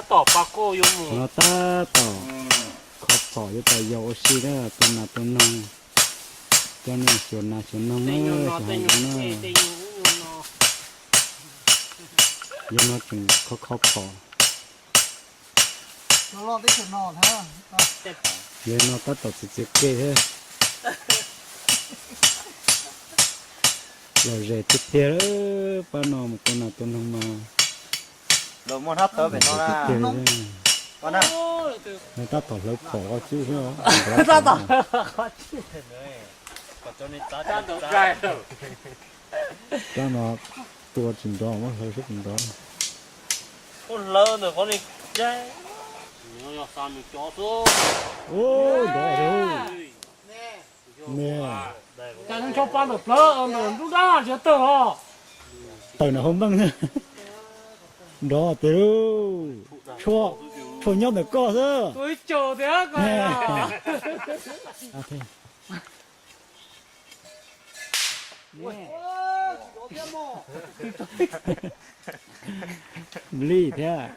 Tom pas koj yuav mus no tab tom kho phom yuav tas yau ua si na, tua nas tua noog, coj nej xyuas nas xyuas noog na, xyuas hav zoov na. Yog no tseem kho kho phom. Yog no tab tom txiav txiav ke thiab. Lom zem tiag tiag, pab no mus tua nas tua noog mas. Los muaj hnab tawv pem no na. Tab tom hlawv phom qhov tsib xwb. Rab no tua tsis nrov, muab hlawv saib puas nrov. Nrov. Cas neeg tsho pa ntawm plawv ntawm nruab dab tsis tawg os. Tawm ntawm hauv npeej. Nrov tiag lauj. Tshuav nyob ntawm koj xwb. Tus ib caum tiag koj. Li thiab.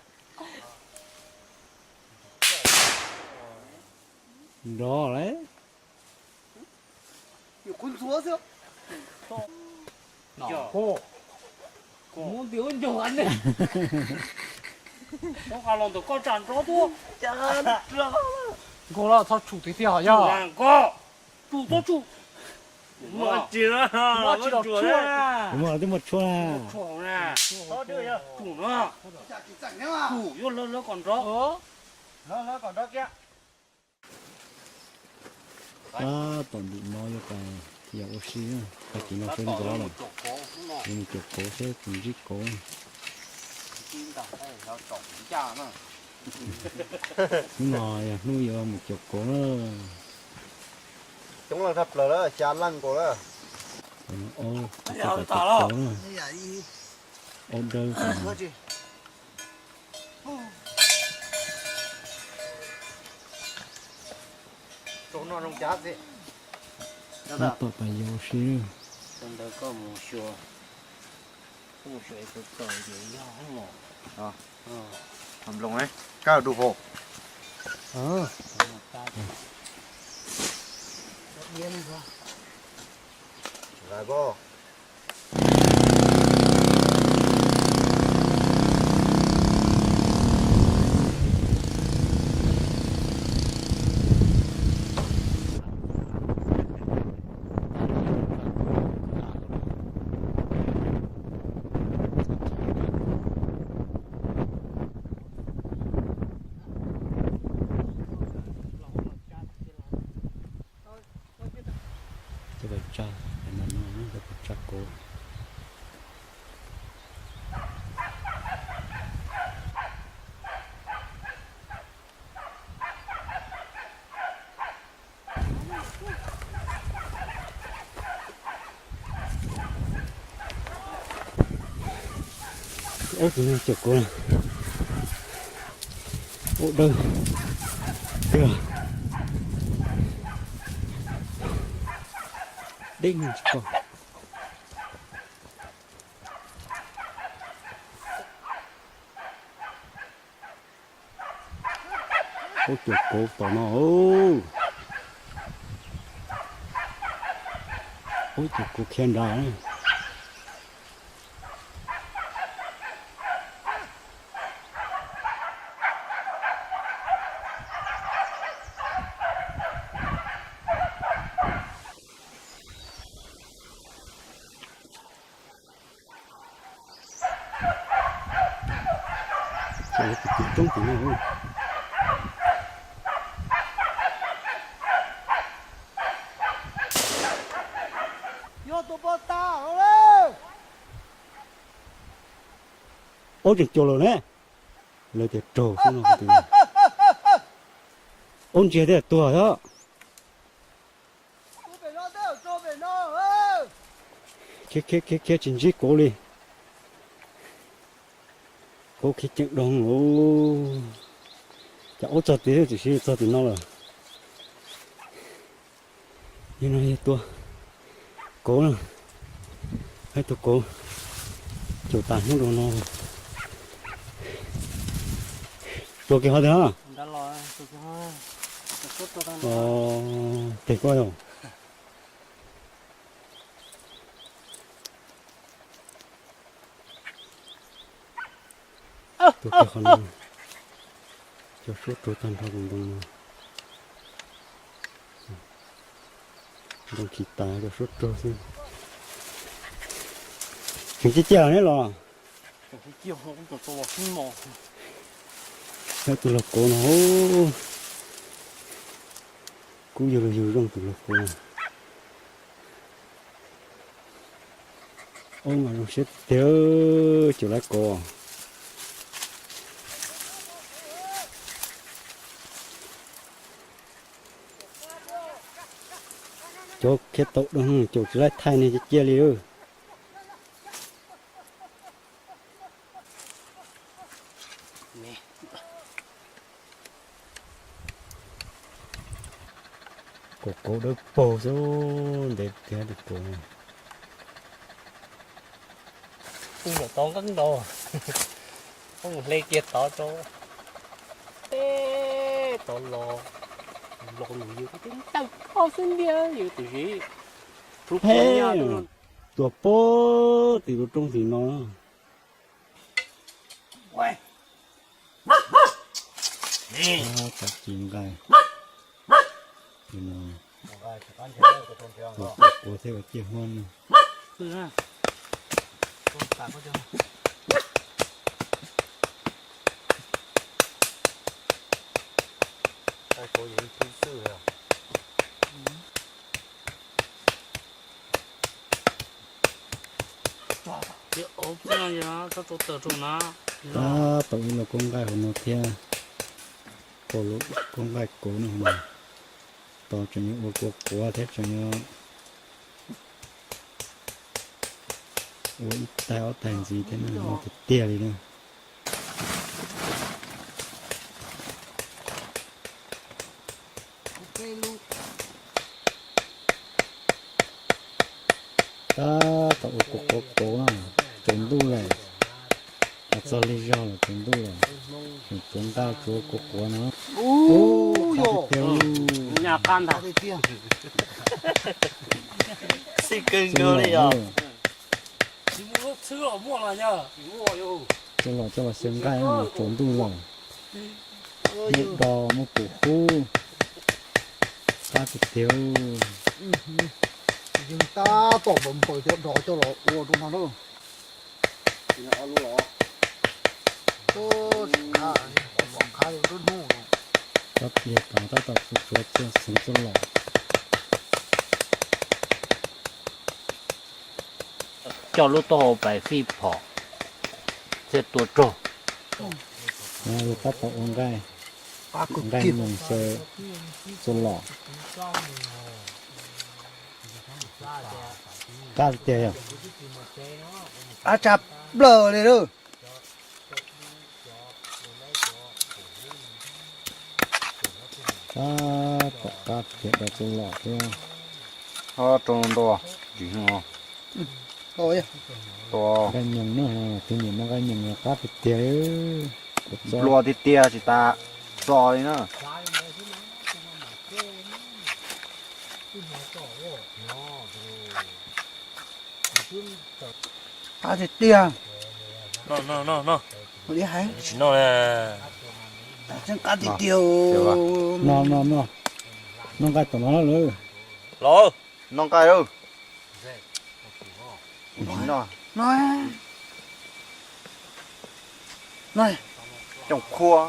Nrov lauj. Nkaus los txhob tshum tiag tiag yog. Nkaus, tsuj txhob tsuj. Muaj tsis los tshuaj na. Muaj twb muaj tshuaj na. Tsum no. Tsum yuav lawv lawv kom nrov. Lawv lawv kom nrov kiag. Tab tom ntim no yuav tas yau ua si, tag kis no sawv ntxov lawm, yuav mus caum kauv seb puas ntsib kauv. Hnub no yog hnub yuav mus caum kauv na. Coob leej tshaj plaws lawm, xya leej nkaus lawm. Aub dawb. Tab tom pas yau si. Kab du hau. Cov pawg tsa, no cov pawg tsa kauv. Aub tus no caum kauv na. Aub dawb tiag. Deb tsis pom. Aub caum kauv tom no. Aub caum kauv khiav nrad. Cov tus tub roob tim no. Aub tseem caum lawm ne. Lawv tias raug xwb no. Aub ntsiag thiab tuag xwb. Khiav khiav khiav khiav tsis ntsib kauv li. Kauv khiav ceev doo lawm. Cas aub txog tim, tiam sis txog tim no lawm. Yog no yog tua kauv na. Hais tua kauv caum tas hnub rau no. Tuag kiag qhov twg na? Tes koj yog. Tuag kiag qhov no, cov suab rug tag nrho tus ntoo no. Ntoo tsis tas, cov suab rug xwb. Tseem ciaj ciaj ne los? Yog tus laug kauv no, kub yug los yug zoo tus laug kauv. Ub, mas zoo siab tiag, caum lawv kauv. Cov khiav tau doo, caum tsis laib thaij ne, ciaj ciaj li. Kauv kauv dawb paug xwb, ntev tiag tus kauv. Kuj yog tod nqeeb ntau, kuj mus hle kiag tod rau, teb tod los, los nws yus kuj tib ntawm koj xwb ntiag yus tus ziv. Tuag pem tim tus roob tim no. Tsis nqaij, ua thiab ua ciaj huab no. Tab tom ib los kua nqaij hauv no thiab, kua nqaij kauv no hauv no, tos tseem yuav ua kua quav thiab tseem yuav ua ib tais ob tais ntxiv thiab no, no tiag tiag li na. Tab tom ua kua quav kauv na, tsaus ntuj lawm, txog lig zog lawm tsaus ntuj lawm, tseem tuav nqaij tsuav kua quav no. Ub, qab tiag tiag. Xij kawg nkaus li os. Coj los, coj los xyaw nqaij, tsaus ntuj lawm. Muaj do muaj pum hub, qab tiag tiag. Yeej tab tom npaws npaws cov dos coj los ua rau no na. Tab pliag tas tab tom tsuav tsuav xeev txuj lom. Coj lub taub hau pais fij phom thiaj tua rog. Tab tom ua nqaij, nqaij nyoos xyaw txuj lom. Qab tiag yog. Qab tshaj plaws li lawm. Tab tom qab tiag, rau txuj lom thiab. Ho rau ntau tsis no. Nqaij nyoos na, tus niam no nqaij nyoos qab tiag tiag li. Nplua tiag tiag tsis tas txo li na. Qab tiag tiag. Ua li hais. Tsis noj li. Tseem qab tiag tiag. Noj, noj, noj. Noj nqaij tom no lawm. Los, noj nqaij lawm. Noj. Cooj khuab.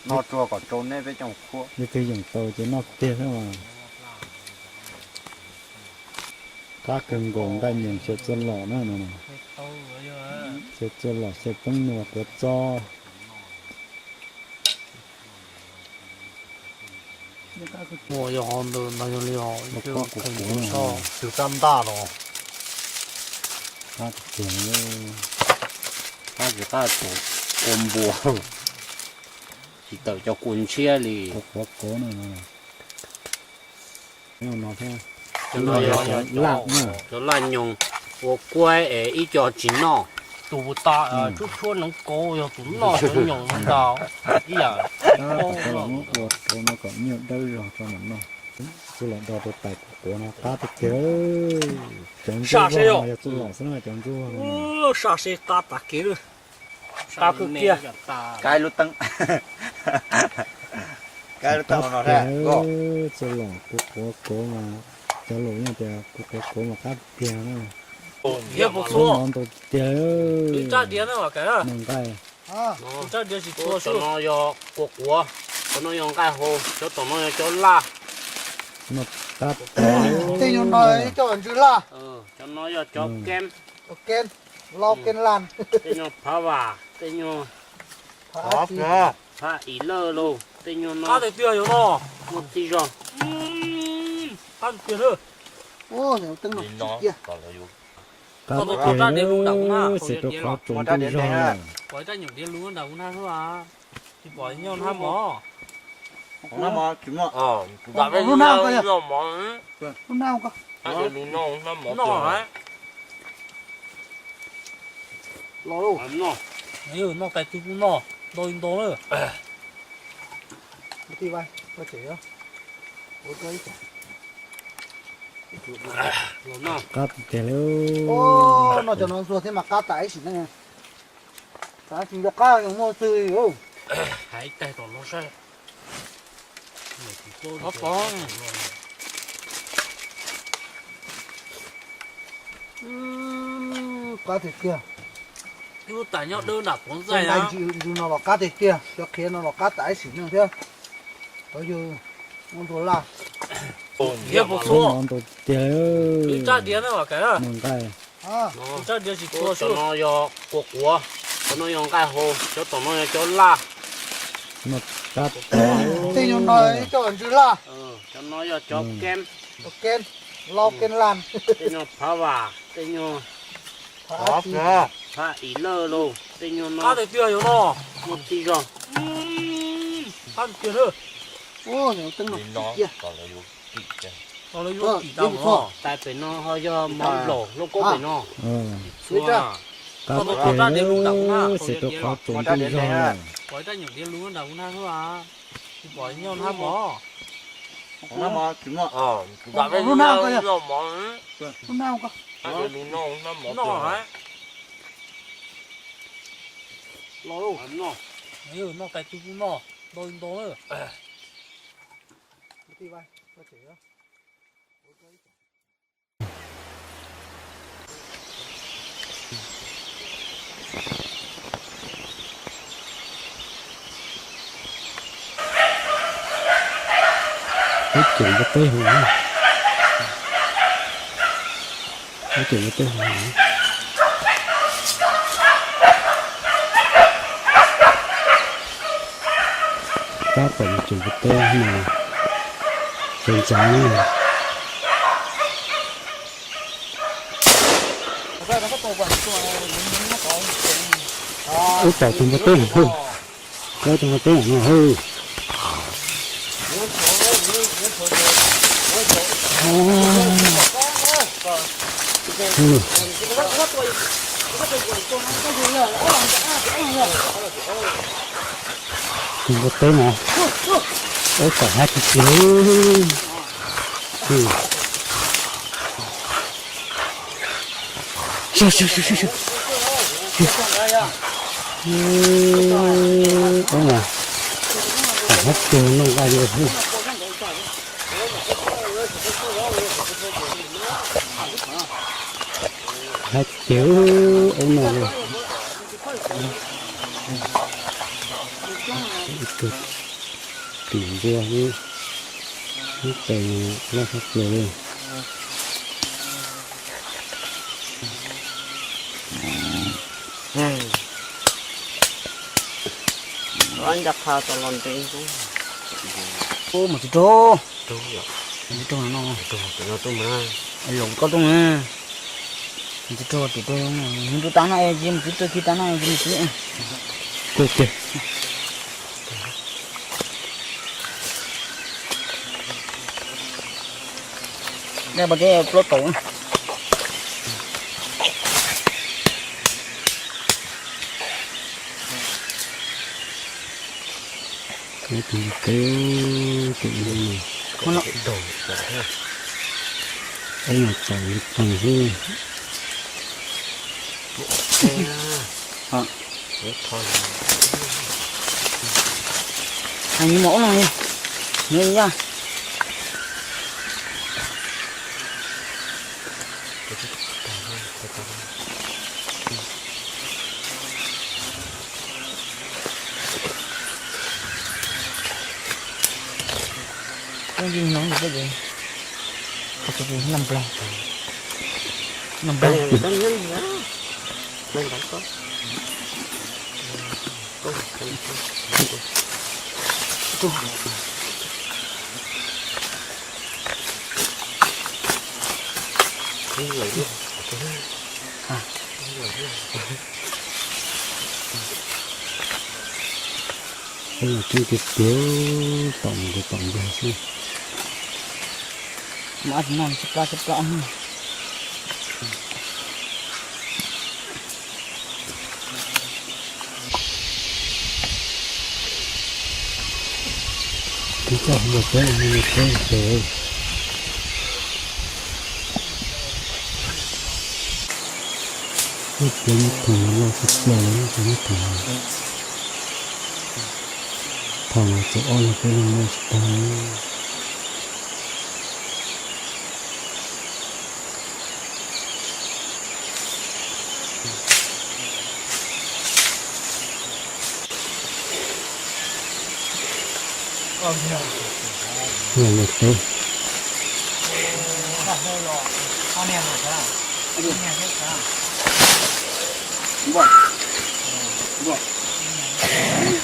Noj tsuag kom tsau neb peb cooj khuab. Yog twg yeem tau ces noj tiag xwb mas. Qab kawg nkaus, nqaij nyoos xyaw txuj lom na no. Xyaw txuj lom xyaw teeb nua quav txob. Ua yog ho ntawd mas yog li os, ib pliag kheev tus soj tus rab ntaj los. Qab tiag, qab tsis qab tus kua npua, tsis tawm cov kua ntshiab li. Quav quav no, no thiab. Cov no yog cov laj nyoos ua kuaib es ib co tsis noj. Tus tas tshuab tshuab neev kauv yog tus noj cov nyoos ntau ib yam. Tab tom los muab ua rau no kom nyuaj dawb zog rau mam noj. Kuv los do rau tais kuv quav no qab tiag tiag. Cov ntsuab vog no yog txuj lom xwb na, cov ntsuab vog no. Saj se qab tas kev lawm. Qab kawg kiag. Kaib lub teeb. Kaib lub teeb no. Txuj lom kuv quav kauv mas, cov lus yeej tias kuv quav kauv mas qab tiag na. Lub mov ntau tiag. Nqaij. Cov no yog kua quav, cov no yog nqaij hau, cov tom no yog cov laj. Tej nyuag no ib co ntsw laj. Cov no yog cov keeb. Keeb, lau keeb laj. Tej nyuag phav vam, tej nyuag phav im lawj lauj, tej nyuag no. Qab tiag tiag yog no. Muaj txij zog. Qab tiag tiag. Qab tiag tiag, xav rau qhov tsaus ntuj zog. Pom ib rab nyuam diav lus nram kuv nab xwb as. Tsis pom nyob nab mov. Lub nab ko yog, lub nab ko. Noj lauj. Noj tais twg kuj noj, ntau li ntau na. Qab tiag tiag li. No cov no ntxuag thiab mas qab tas ib sim neej. Xav tsis nco qab yus muaj xwb. Hais tais tom no saib. Qab tiag tiag. Lub tais nyob dawb nram Pov Ntxaij na. Ntsis no los qab tiag tiag, cov qhiav no los qab tas ib sim neej thiab. Cov yug ua ntxuag laj. Lub mov ntau tiag. Ib rab diav na, nqaij. Ib rab diav tsis txhua. Cov no yog kua quav, cov no yog nqaij hau, cov tom no yog cov laj. Tej nyuag no ib co ntsw laj. Cov no yog cov keeb. Keeb, lau keeb laj. Tej nyuag phav vam, tej nyuag phav im lawj lauj, tej nyuag no. Qab tiag tiag yog no. Muaj txij zog. Qab tiag tiag. Tais pem no ho yog mov nplaum, lub kaub pem no. Qab tiag tiag, xav rau qhov tsaus ntuj zog. Pom ib rab nyuam diav lus nram kuv nab xwb as. Tsis pom nyob nab mov. Lub nab ko yog, lub nab ko. Noj tais twg kuj noj, ntau li ntau na. Ib cem npua teb hauv, ib cem npua teb hauv. Tab tom mus cem npua teb no, tseem ntxeev. Ib tau tus npua teb no hwj, ib tug npua teb no hwj. Tus npua teb no, ib tau hab tiag tiag. Ub, hab tiag no nqaij li. Hab tiag ub no li. Ib tug tim npua ub, ub tes loj tshaj plaws li. Ncaj qha tau los ntev. Mus tsis raug, mus tsis raug no, los koj tuaj na. Mus tsis raug, mus tsis raug no, mus tsis raug, mus tsis raug. Daj pov teb plaub taum. Tus ntawd peb, tus ntawd no, peb no tom ntawd pem xwb. Heev nyuaj ua luaj li, nyob yaj. Koj yug no ces, koj tus yug Nam Nploog, Nam Nploog. Peb los coob tiag tiag, tom ntawd tom ntawd xwb. Mas no tsib plab tsib plab. Ib txoj hauv nplooj teb, hauv nplooj teb ces, ib txhia muab thoom no loj txhij txhia li, ib txhia muab thoom no, thaum no txog ob leeg peb leeg muaj tsis tag li. Nplooj teb.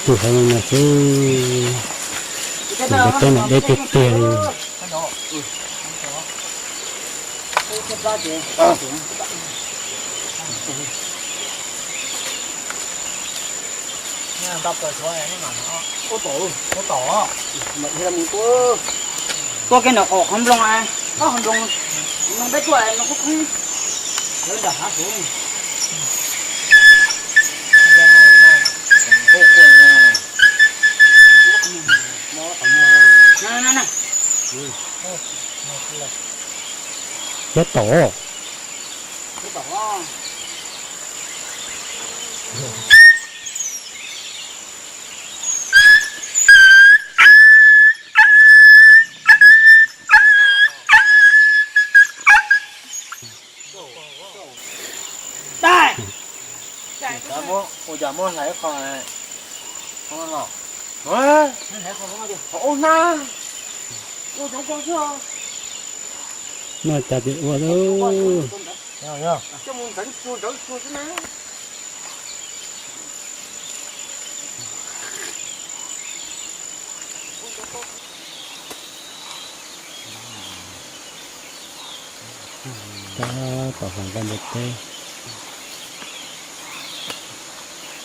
Tus hauv no xwb, tus nplooj teb no deb tiag tiag li. Tua kiag ntawm qaum qhov nplooj, qhov nplooj, nplooj peb tuaj no khoob khoob. Lawv nram hav hauv. Na na na. Thiab tom. Ua cas muab hlais ib qho no los? Qhov ub na. Ua cov ko xwb. Noj cas ces ua xwb. Coj mus ntxeev tsuag ntxeev tsuag xwb na. Tab tom hla nkauj npua teb.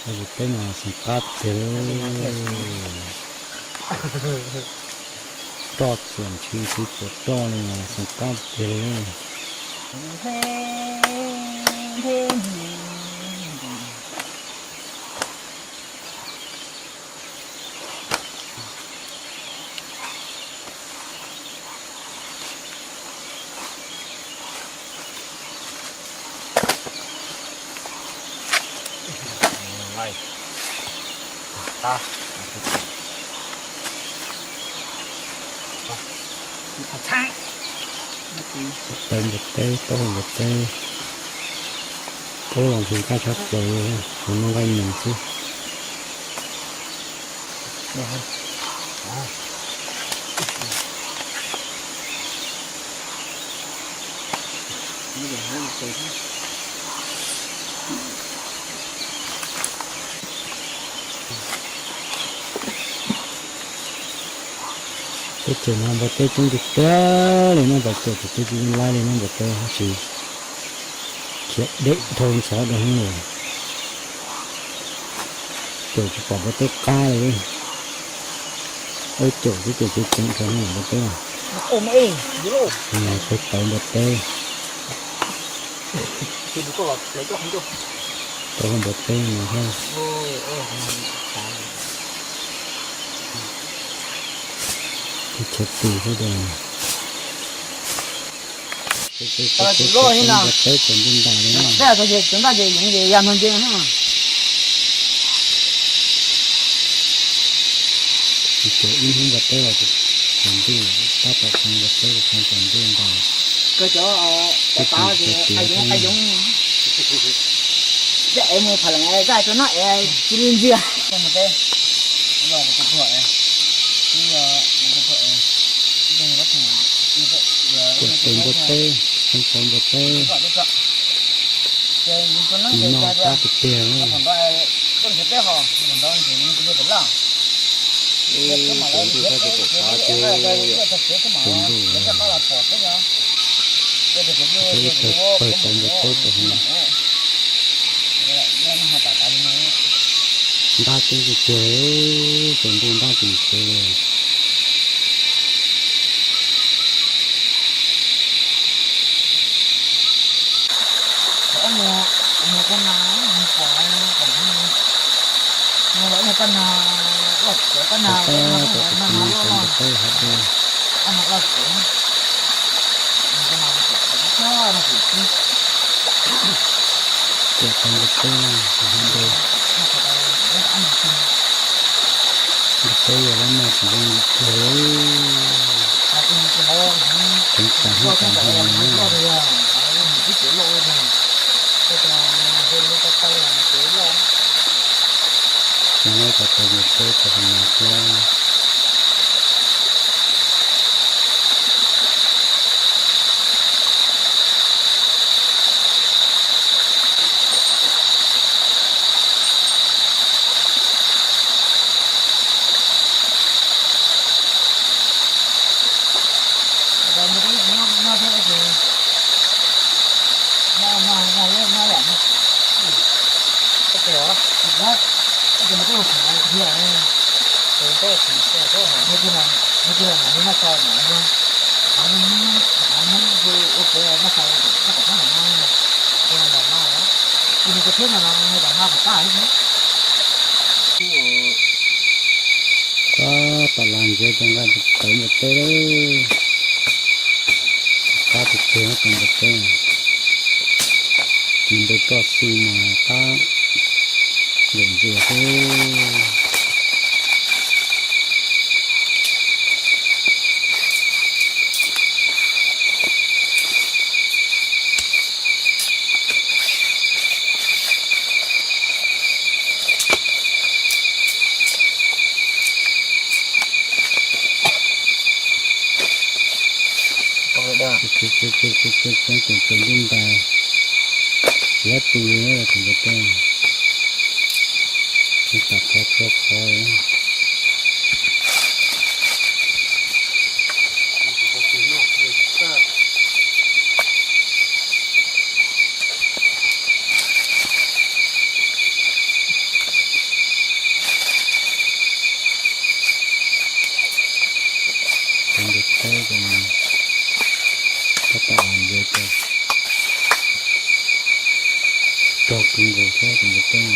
Nkauj npua teb mas zoo qab tiag li. Roj txuas ntshis ntshis txuas roj li mas zoo qab tiag li. Tawv npua teb, taub hau npua teb, taub los ntshe kaj sab plaws, hauv no nqaij nyoos xwb. Teb chaws no npua teb coob tiag tiag li, nyob tom caum thaum twg tsis laib li nyob npua teb, tab sis khiav deb dhau ntxhov rau heev li. Caum tsis pom npua teb qab li. Wb caum xwb ces tseem ceev kawg npua teb. Peb tawv npua teb. Tawv npua teb no thiab. Chaw twg xwb das. Tsis loj li no. Npua teb cov ntuj ntais li no. Tej zaum cov ntaj ces yoov ces ya no nce. Ces ib hnub npua teb los cov ntuj, tab tom tau npua teb tau cov ntuj ntais. Kawg cov tav ces qai yoov qai yoov. Tej ev mus phav lees zaj rau no es cia li ntsia. Kuam tes npua teb, tseem tau npua teb. Tis no qab tiag tiag. Tus ntuj, tus ntuj, pawg tau npua teb tau hauv no. Ntab teb tiag tiag, tus ntuj ntab tsis tsev li. Ces tau npua teb, npua teb yog lab noj tsis zoo li tiag. Ceev tas hnub tas nqi no. Ces no tau tau npua teb tau no thiab. Tab tom las ntsev rau nqaij tawv npua teb lawm. Qab tiag tiag tawv npua teb. Tis npua toj xi mas qab lawm ntxiag xwb. Tseem tau ntuj ntais, txiav tus li tus npua teb, tsis tas qhov txhua qhov li. Tus npua teb ces tab tom las ntsev rau, rog kawg nkaus thiab tus npua teb.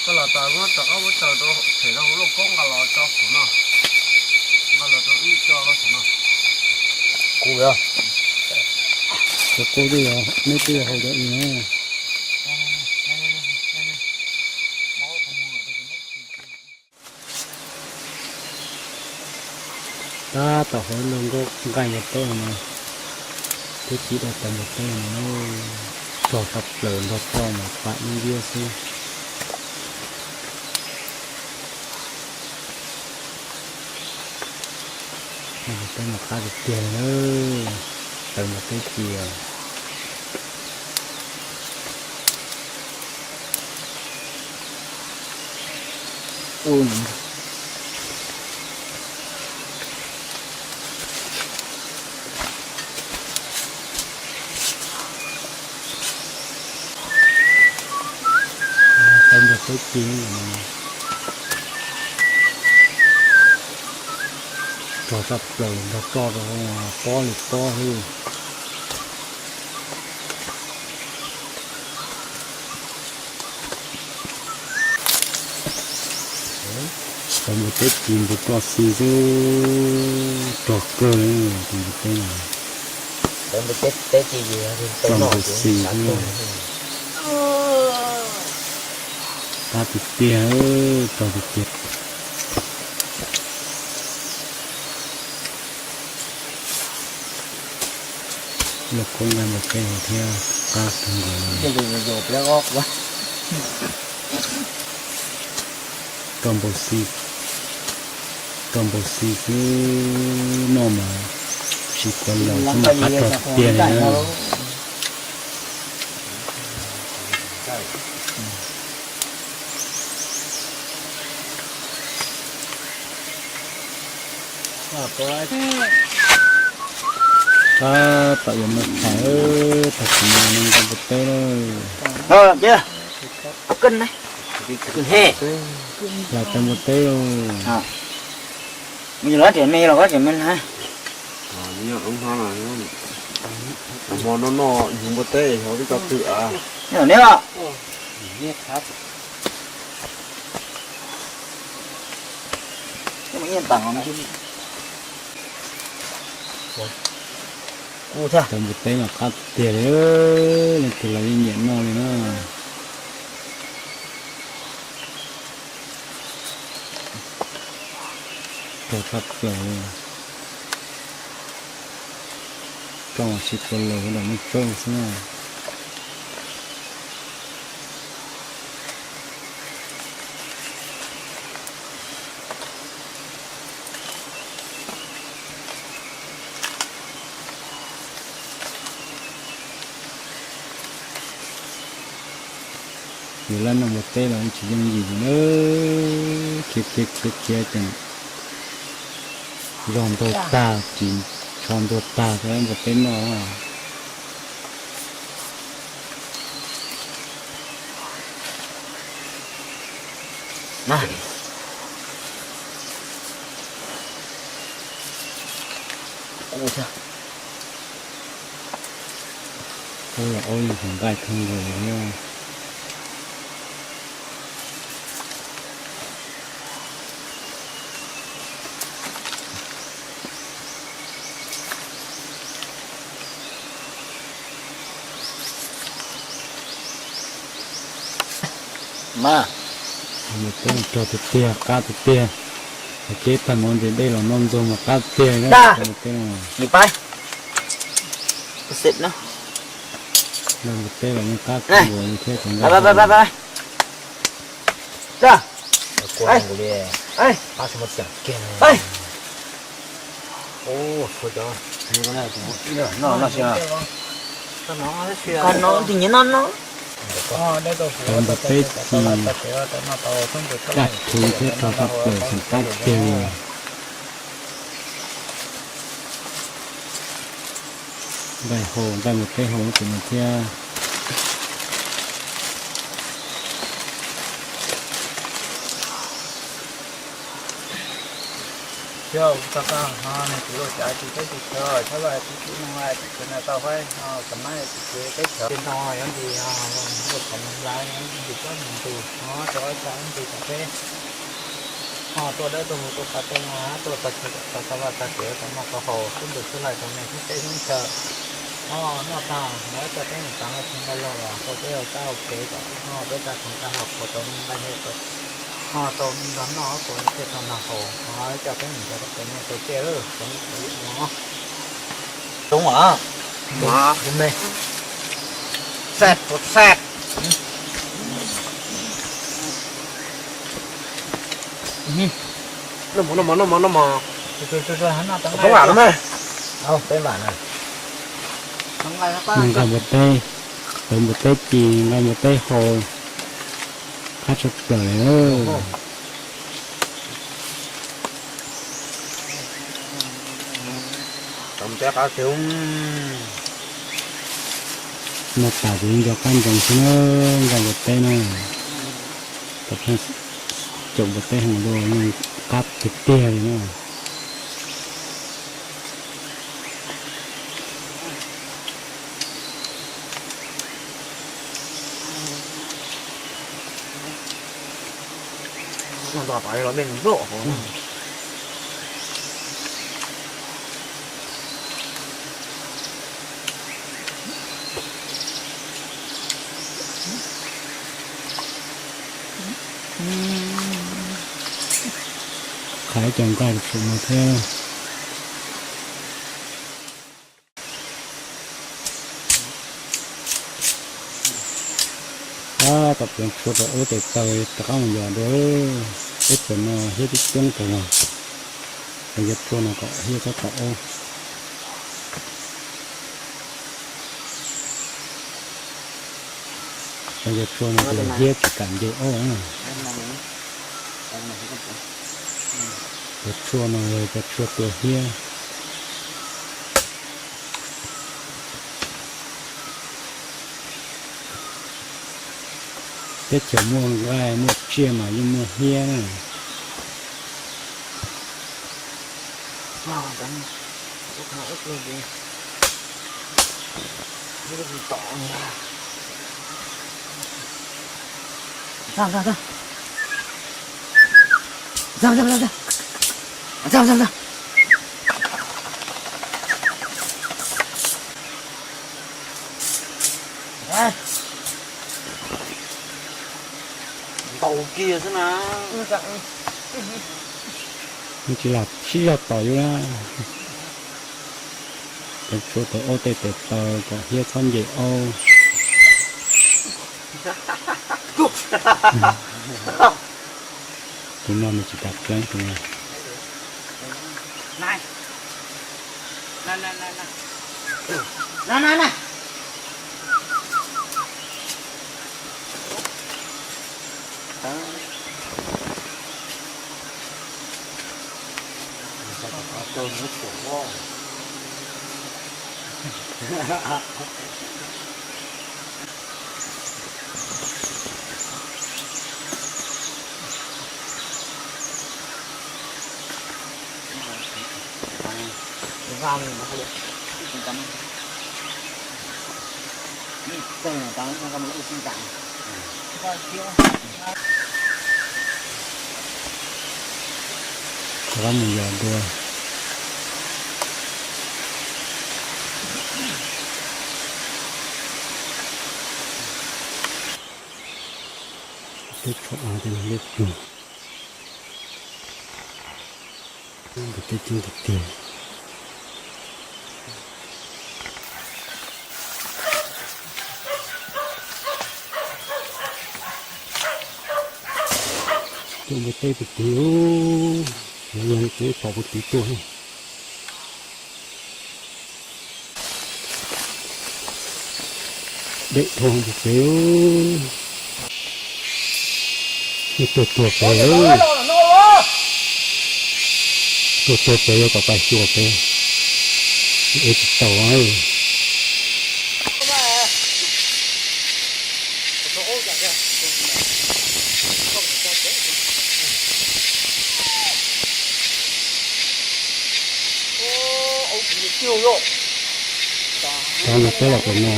Koj los tas muab cov qaub muab caws rau phem rau hauv lauj koob nqa los tso saum no. Nqa los rau ib co rau saum no. Kuv, kuv twb yog, neb twb yog hauv cov ib no. Tab tom hauv lub nkoj nqaij npua teb no, twb tsis daj tawv npua teb no, rog tshaj plaws nrog roj mas pam ib viab xwb. Npua teb mas qab tiag tiag li, tawv npua teb cia. Tawv npua teb cia, rog tshaj plaws nrog roj rau pob li pob xwb. Npua teb ci npua roj xis xwb, rog kawg li tus npua teb no. Rog npua xis xwb. Qab tiag tiag, rog tiag tiag. Lub koob nqaij npua teb no thiab qab kawg nkaus li. Roj npua xis, roj npua xis xwb, noj mas tsis kua laws xwb mas qab rog tiag li na. Tab tom yuav mus tham, tham tsis mus nqa npua teb lawm. Los tau npua teb lauj. Mus los tseem me los koj tseem me na. Hmo no noj yug npua teb xyov twb tau twg. Tau npua teb mas qab tiag li, leej twg los yeej nyiam noj li na. Rog tshaj plaws li. Roj mas tsis kua laws, roj muaj tsob xwb na. Yus laj noj npua teb los tsis yooj yim li na, khiav khiav khiav khiav ces zog ntuag tag, ris tsho ntuag tag rau npua teb noj. Ub los ub, yeej tsis nqaij kawg nkaus li thiab. Mas, npua teb rog tiag tiag, qab tiag tiag. Hais tseeb, tag mov ntes dej los noj ntxuag mas qab tiag. Npua teb no, npua teb los yeej qab kawg nkaus li thiab cov nqaij. Tus nyiam no no. Tau npua teb ci, kaj thuv thiab rog tshaj plaws, tseem qab tiag li. Nqaij hau, nqaij npua teb hau tus no thiab. Yog ua tau koj ho nug kuv lus cas tsis teb tsis chaw, txhob vaj tsis tsis nug vaj tsis tsis nug tau huab ho kam mab tsis tsis teb chaws no yuav ntsis ho luaj qhov mus hlais ntsis tsob mus ntug ho rau ua cas ntsis tau peb ho tuaj dawb tuaj huv tuaj qab tuaj no tuaj tau chaw tau vaj tau tsev tau noj tau haus xub npus xub laij rau nej thiab peb xyoob chaw ho noj tag lawv coj peb mus txav tsis nqaij loj los tau peb ua kab ua kev kom ho peb tau txhua tau haus tau nqaij thiab ho tau nrog noj tau thiaj tau nrog haus ho coj peb mus tau tau nej tau tsiaj lawm tau nej tau yam no. Toob as, me, saj tau saj. Noj mov noj mov noj mov noj mov. Peb vam no mas. Nqaij npua teb, tau npua teb ci, nqaij npua teb hau, qab tshaj plaws li. Noj tas ces nco qab ntsoov xwb na, nqaij npua teb na. Tau pheej caum npua teb hau dua, yeej qab tiag tiag li na. Los tom los dej nploj hauv. Qhab cov nqaij tsuas no thiab. Tab tom pleev tshuaj rau ub tes taw rov qab mus yos dua. Teb chaws no hiab coob coob tas zog, pleev cov tshuaj no kom hiab txhob tom aub. Pleev cov tshuaj no ces hiab tsis kam nce aub. Cov tshuaj no yog cov tshuaj tua hiab. Teb chaws muaj nqaij muaj tsiaj mas yeej muaj hiab na. Ntaus kiag xwb na. Tsis lam sib zog tom yus na. Pleev tshuaj rau ub tej tes taw kom hiab txhob nce aub. Tus no nws tsis kam pleev tus no. Rov qab mus yos dua. Teb tshuaj av tej no dej plug. Npus teb coob tiag tiag. Tuaj npua teb puag tid, yog tus pom puag tid tuaj. Dej dhau puag pem, tuag tuag pem, tuag tuag pem yuav kom pais xyuas pem, ev tsis tau. Cov npua teb los pem no.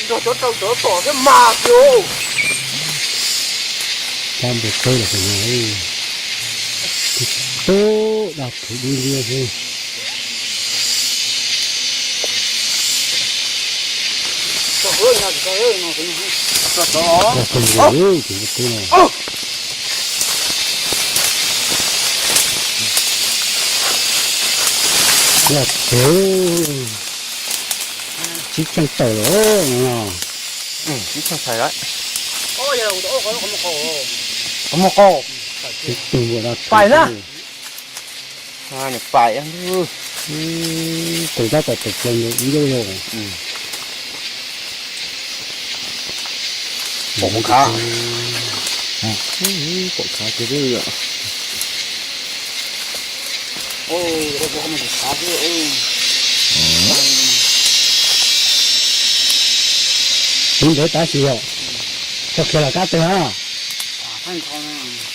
Nrog cov raws cov tom thiab mas kiag. Cov npua teb los pem no. Tub daj phim dub nciab xwb. Tub no. Yog tsev tsib txheej tawm lawm no. Tsib txheej tawm lawm. Qhov muag qau. Pais na. Pais. Tus tab tom tawm plaws ntawd ib yam yog. Pom khav. Pom khav tiag tiag. Tus ntev tab sis yog tso khiav los kab teg na.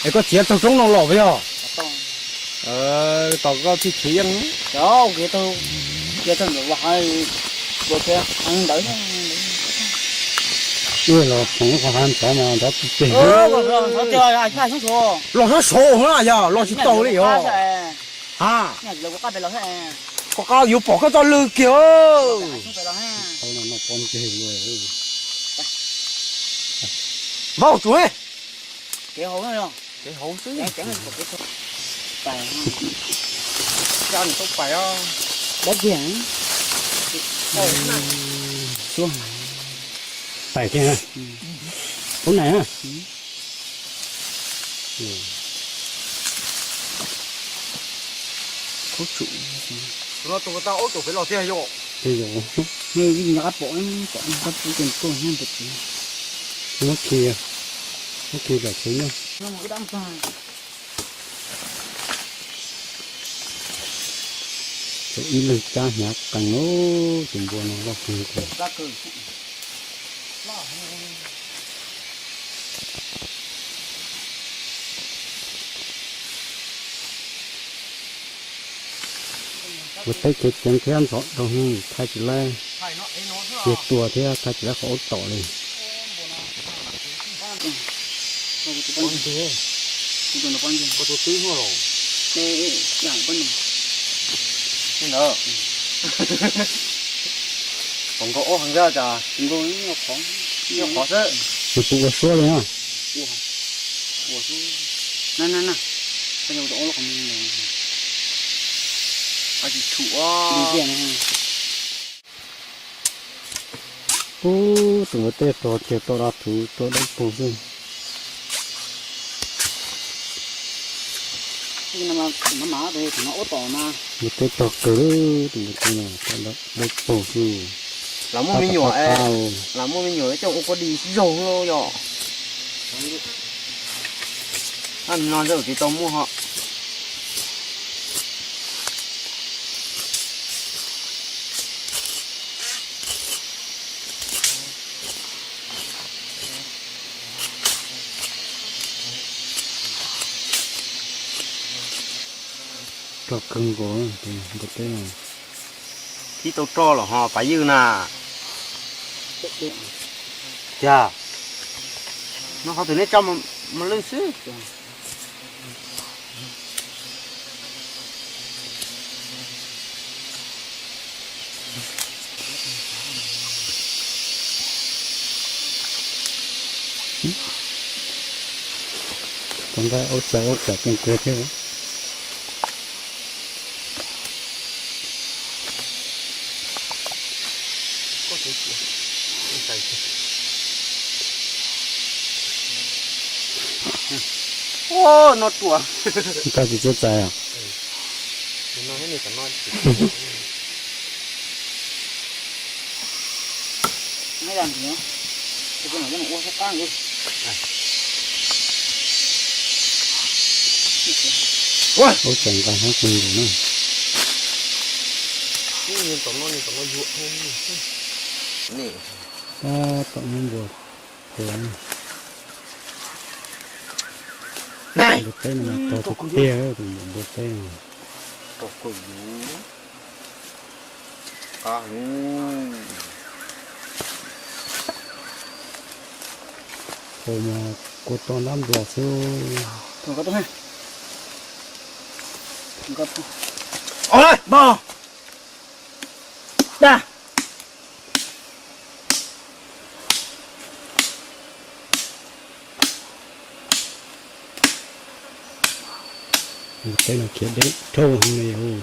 Es koj txiav tau roob no los puas yog? Tos koj txij txiv yeej. Los phoov qhov hav ntxov mas nrov plig plig. Los sab saud na yog los tsis tau li os. Ha, koj qab yuav pom koj txoj lw kiag. Vauj tsuav. Kev hauv xwb. Pais kiag na. Ub na. Tus no tus tau aub tsuas pem los tiag yom. Muab khi, muab khi zam txwv na. Ib leeg cab hnyav qees, tus npua no loj kawg. Ua teb ceev ceev thiab ntxhov rau, thaij tsis laib, cia tua thiab thaij tsis laib qhov aub tom li. Tus twb hnub los. Li ntawd. Tom nkaus ob heev thiab cas. Nkaus nyob qhov xwb. Nws puas ua suab li na. Ua suab. Na na na. Ub, tus ua teb rog kiag tau dab tug tuaj dawb paug xwb. Ua teb rog kawg, tus ua teb no dawb paug xwb. Lam muaj me nyuam, lam muaj me nyuam coj ua kua dis zaug lauj yom. Ab, no xwb tsis tau muaj ho. Rog kawg nkaus, npua teb no. Tib tau roj los ho pav ywj na. Tiag, no qhov twg neb tso mos lwj xwb. Tus nqaij aub txais aub txais keej kiag thiab. Ua no ruam. Koj tsis txawj txais os? Ua tseem nqa hab kawg nkaus na. Tab tom muab npua tua. Npua teb no mas rog tiag tiag, tus npua teb no. Ua mas kua to ntab nplos xwb. Npua teb no khiav deb dhau heev li os.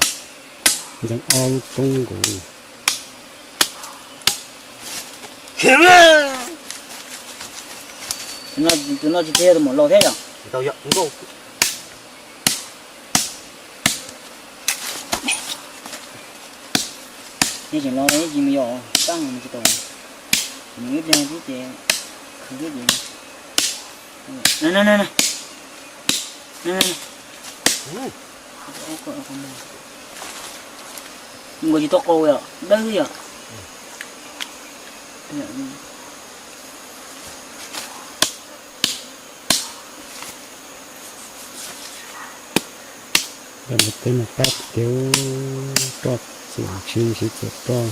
Ntxeev ob lub roob nkaus. Tus no tsis yog tus maum laus thiab yom? Yeej tseem los yeej tsis mus yos, tab mus tsis tau. Mus ib pliag xwb ces khwv xwb ces. Na na na na. Nkaus tsis tau qau yom, dawb xwb yom. Ntawm no peb mas qab tiag, roj txuas tsis txuas roj.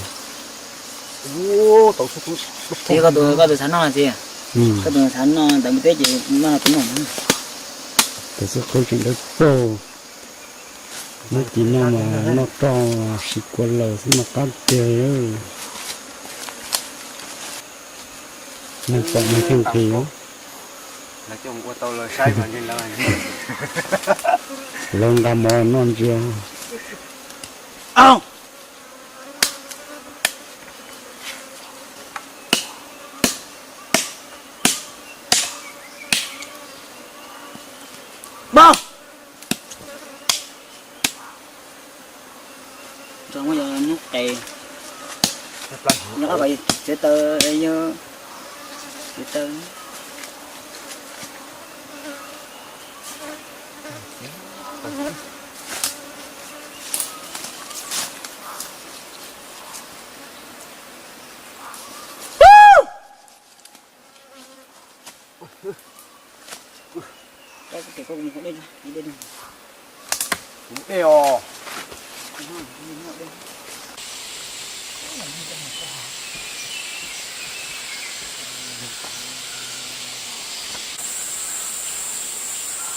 Txiv, koj tus, koj tus xav noj txiv. Koj tus xav noj ntawm mus teb ces noj tus no. Tus xub qub tseem dawb paug. Noj tis no mas noj roj siv kua laws xwb mas qab tiag. Neeg pom neeg thiaj nqhis. Lawv nqa mov noj ntsia. Muab yog hnub qes, nyob qab kom txiav taw, yog txiav taw. Kuv mus dej os.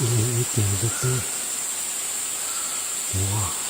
Ib tiag tus tub, ua